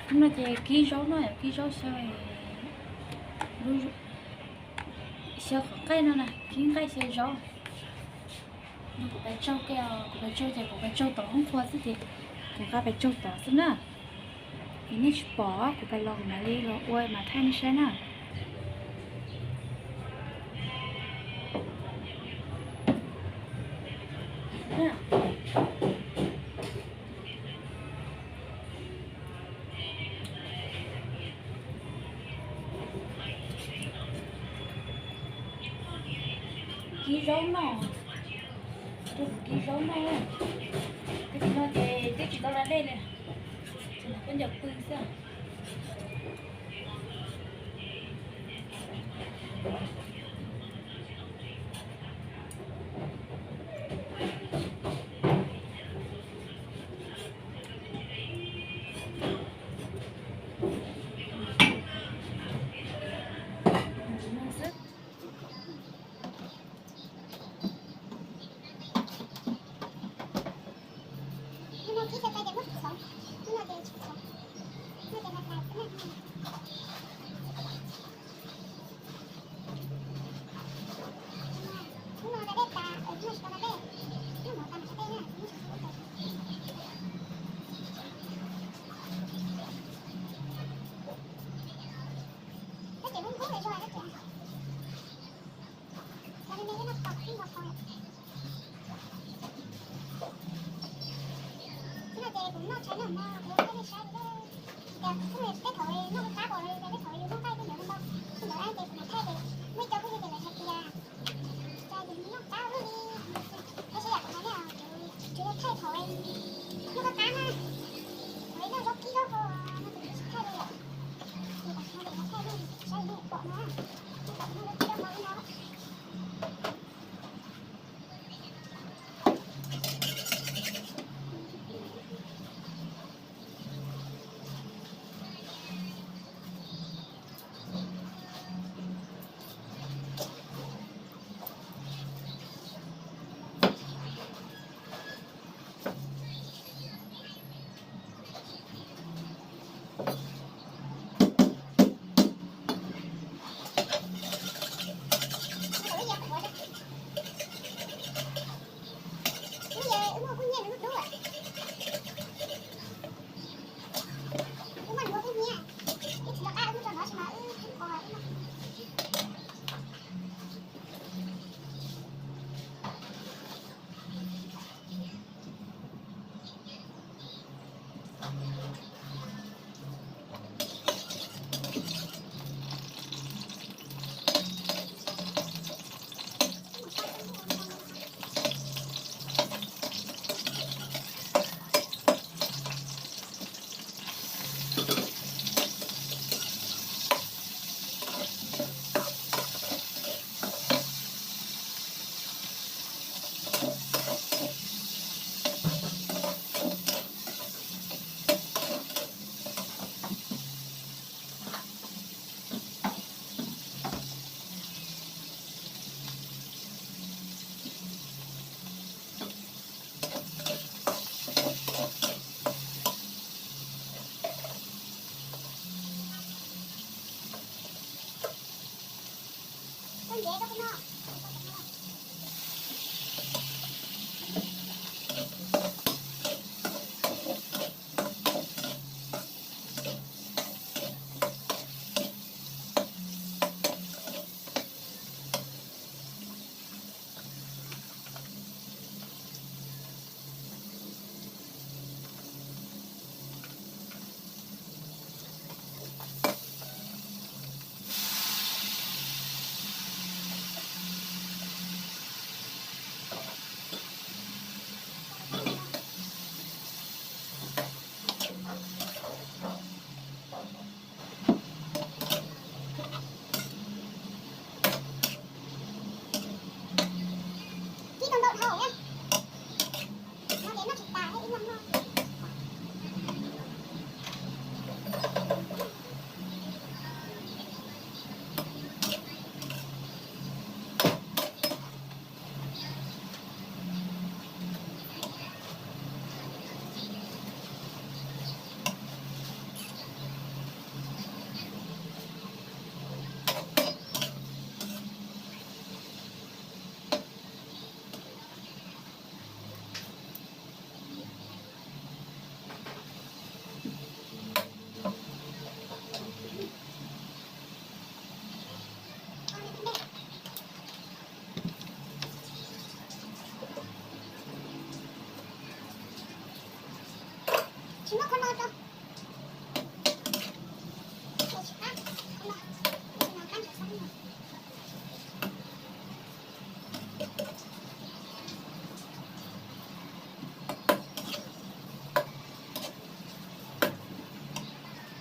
Hnub no ces kib zaub no, kib zaub xyaw, xyaw qhov nqaij no na, kib nqaij xyaw zaub. Kuv pais tsaug, kuv pais tsaug ces kuv pais tsaug tom hoob qhua xwb ces kuv nqa pais tsaug tod xwb na. Ces nej tsis pom, kuv pais los kuv mam li los ua mas thaij nej saib na. Kib zaub noj, kuv kib zaub noj. Teb chaws no ces twb tsis tau da dej li, tseem khaub ncaws pw xwb. Tib no ces kuv noj tshais noj hmo kuv yuav thaij nej saib, tias teb thaum noj qab pom los yog tias teb thaum yus noj nqaij tej ntawd ntau, ntawd ces kuv mam thaij ces muaj cov phooj ywg ces lawv hais tias cas yus noj qab luaj li, tab sis yam kuv hais nej, kuv tsuas yog thaij thaum noj qab qab na, thaum noj zaub kib zaub rau no ces kuv tsis thaij li lawm, ces tam no ces kuv thaij nej saib nej pom no, nej pom noj zaub kib zaub rau li no. Tsis muab qhov no rau. Tsis qab, qhov no, qhov no qab ntshav xab no.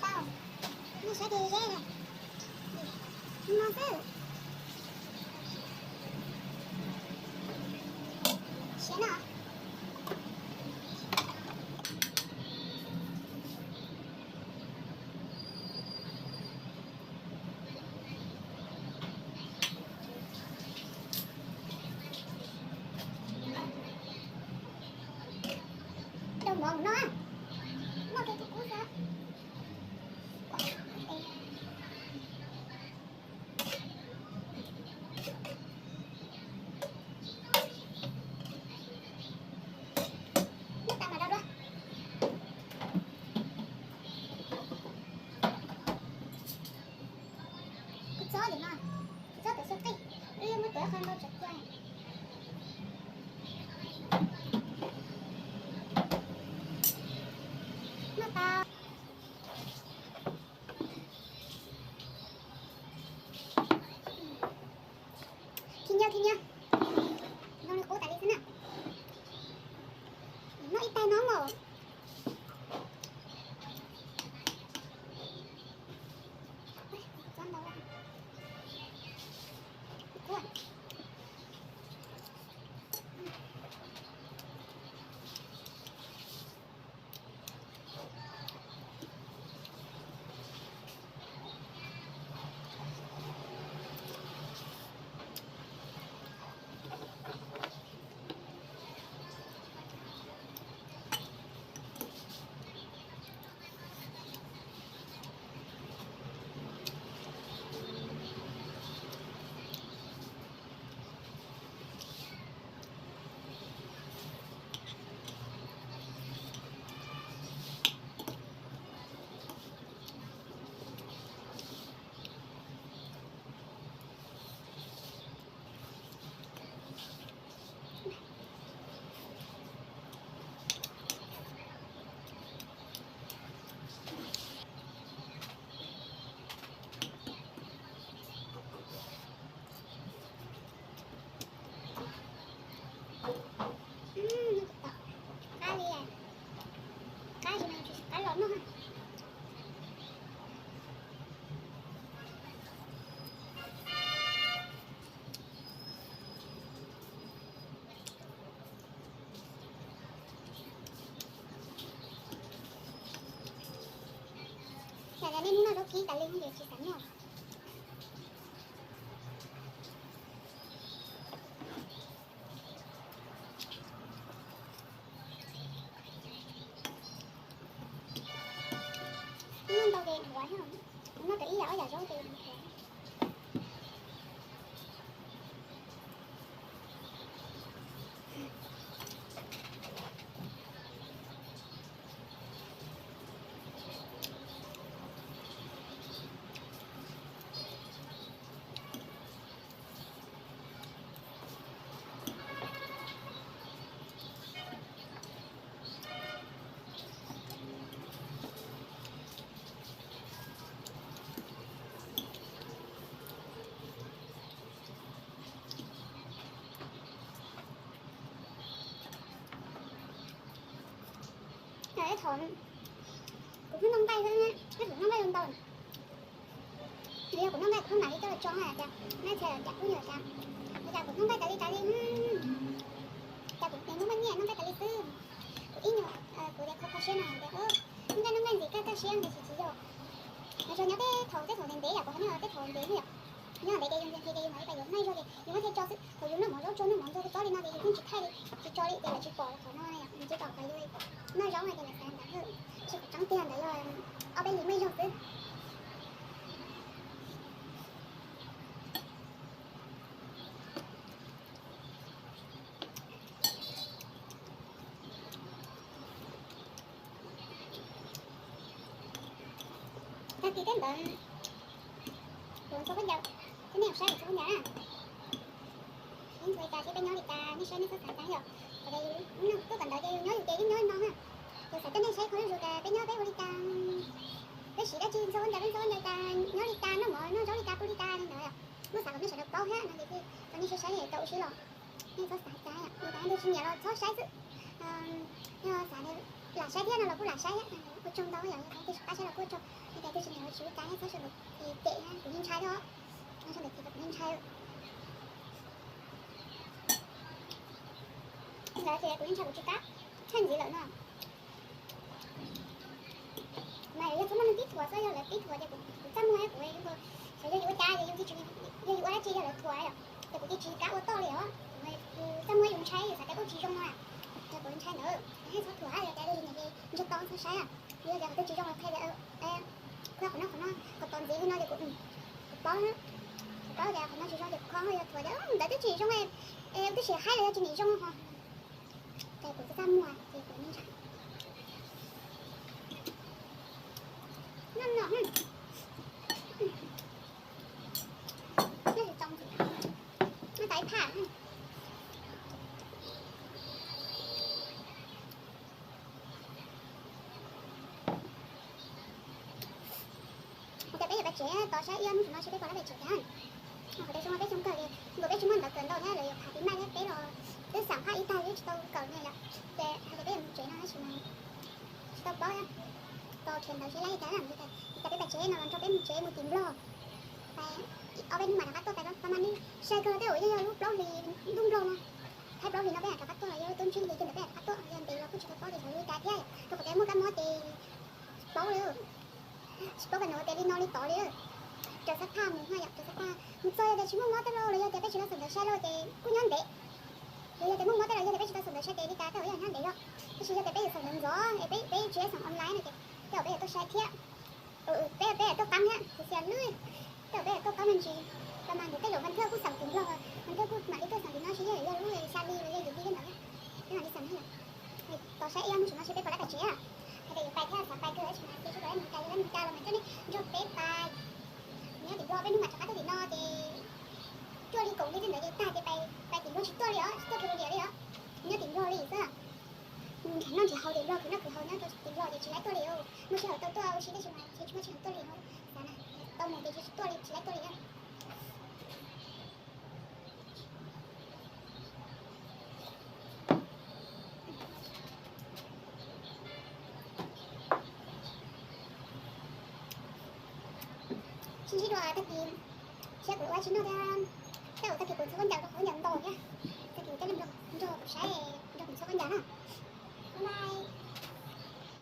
Tau, nej saib ces ze, no xwb. Siav no. Rau mov no, noj ces kub kub xwb. Noj tas mas rau dua. Kuv txob li no, kuv txob tawm xyuas qeej, wb yuav muab tawm qhov ntau tsam cia. Noj tas. Khi nyiaj khi nyiaj, zoo li qub tas li xwb na. Noj ib tais no mas. Qab li, qab li no tsis qab los noj. Yog nej hnub no zaub kib tas li no ces tsis xav noj. Ib ntau ces dhuav, noj tau ib yam ob yam zaub ces dhuav. Ib thaum kuv hnub noj nqaij xwb, ib thaum noj nqaij ntau. Yog kuv noj nqaij kuv hnub mam li coj los tso na tias, nej txhia los cas kuj yog cas, ua cas kuv noj nqaij tas li tas li, cas kuv noj nqaij nyiaj noj nqaij tas li xwb. Kuv ib nyuag, kuv tias kho kho siab no tias, noj nqaij noj nqaij ntxim kaj kaj siab tiam sis tsis yog. Nws tsuas nyob tej thaum, tej thaum ntev ntev yom, kuv ho nyob tej thaum ntev ntev yom. Nyob ntev ces yus ntsia ntsia ces yus mam li pais yuav, noj ib zaug ces yus muab thiaj tso xwb. Thaum yus noj mov zaub tsuag noj mov ntsuag txob li no ces yus yeej tsis thaij li, tsis tso li ces lawv tsis pom qhov no na yom, yus tsis tau qhov yus noj zaub no ces lawv xav ntawd xwb. Tab sis kuv tseeb tiag ntawd yog ob peb hlis muaj ib zaug xwb. Tag kis teb ntawd kuv txhob khaub ncaws, thiab nej saib kuv txhob khaub ncaws na. Ib ntxhua li cas thiab peb nyob li cas nej saib nej txhob xav cas yom. Thaum yus tuaj tom ntawd ces yus nyob yus ces yeej nyob li no na. Xav coj nej saib qhov zuj zus tas peb nyob peb ua li cas, peb siv dab tsi ntxhua ua ntawd peb ntxhua ua ntawd tas nyob li cas, noj mov noj zaub li cas pw li cas li ntawd. Muab xav kom nej sawv daws paub thiab no ces thiaj kom nej saib saib tau ua si los nej txhob xav cas, yog tias nej tsis nyiam los txhob saib xwb. Yog xav lam saib thiab no los kuj lam saib thiab, ua tsaug ntau yom, yog tias nej tsis qab saib los kuj ua tsaug, yog tias nej tsis nyiam los tsis ua cas nej txhob sawv ntawm ces kuv yeej ntshai thiab, sawv ntawm ces kuv yeej ntshai. Lawv tias kuv yeej ntshai kuv tsis qab tshaj ntxiv lawm no. Mas yog txhob muaj neeg tib thuam xwb, yog lawv tib thuam ces kuv txaj muag kuv, xyov yog yus ua cas ces yus, yog yus ua dab tsi yog lawv thuam yom, ces kuv cia tsis kam ua toj li os. Kuv txaj muag yus ntshai yus xav tias ua tsis zoo no, ces kuv ntshai ntawd, nej txhob thuam, yog tias dab tsi nyiam ces ntsej to txhob saib, yog tias qhov twg tsis zoo los qhia tias kuv qhov no qhov no kom tau ntxiv li no ces kuv, kuv paub, kuv paub tias qhov no tsis zoo ces kuv kho, yog thuam tias ntawd twb tsis zoo, twb tsis haib los yog tsis nim zoo ho. Ces kuv txaj txaj muag ces kuv ntshai. Noj no, noj tau ib phaj. Hais tias peb yuav pais tsev, tos saib ib ob hnub no seb peb puas rov pais tsev thiab. Qhov tias xyoo no peb xyoo kawg ces nkaus peb tsis muaj ntawv kawm ntau thiab lawv yuav phav pis maj thiab peb los twb xam phaj ib tag twb tsis tau kawm ne yom. Ces hais tias peb yuav mus tsev no tab sis mas tsis tau paub, tos khiav ntawv seb laib li cas na. Hais tias peb pais tsev no los nrog peb mus tsev mus tim Nplog. Ob peb hnub mam rov qab tuaj, pais pab mas nws sai kawg, tej zaum yeej yog lub plaub hlis, ntuj Nplog no, thaib plaub hlis no peb mam rov qab tuaj, yog lub tub ntsib ces ntawd peb mam rov qab tuaj, yog ntev los kuj tsis tau paub tias xyov li cas thiab. Rau qhov tias muaj kab mob ces tsis paub li, tsis paub kom nws ua tias li no li tod li. Raws xab phaj mus na yom, raws xab phaj mus txog yog tias tsis muaj mob tej los, los yog tias peb tsis tau xaum ntawv sai los ces kuj nyob ntev. Los yog tias muaj mob tej los yog tias peb tsis tau xaum ntawv sai ces li cas tej zaum yeej nyob ntev zog. Tab sis yog tias peb yuav xaum ntawv ntxov es peb tsis xaum online no ces tej zaum peb yuav tuaj sai thiab. Peb, peb yuav tuaj qab thiab, kuv xav lwj, tej zaum peb yuav tuaj qab me ntsis. Pab mas ntawd tej zaum Vaj Thawj kuj xaum tim Nplog, Vaj Thawj kuj mam li tuaj xaum tim no, tsis yog yog lub xya hli los yog yim hli li ntawd, peb mam li xaum na yom. Tos saib ib ob hnub no seb peb puas rov pais tsev. Hais tias yuav pais thiab xav pais kawg tab sis mas ces tsis pom dab mus cas, yog dab mus cas los mas coj nej nrog peb pais. Nyob tim Nplog peb hnub mam rov qab tuaj tim no ces cuaj hli kaum hli tej ntawd ces tag ces pais tim Nplog tsis tuaj li os, tsis tuaj Cambodia li os. Nyob tim Nplog li xwb. Nrhiav noj nrhiav haus tim Nplog, khwv noj khwv haus nyob rau tim Nplog ces tsis laib tuaj li os. Muaj sij hawm tau tuaj ua si tab sis mas tsis muaj sij hawm tuaj li os. Xav na, tau mus ces tsis tuaj li, tsis laib tuaj li os. Sib ntsib dua tag kis, saib kuv ua tsis noj thiab, tej zaum tag kis kuv txhob khaub ncaws rau qhov khaub ncaws ntau thiab. Tag kis coj nej nrog kuv saib, nrog kuv txhob khaub ncaws na. Bye bye.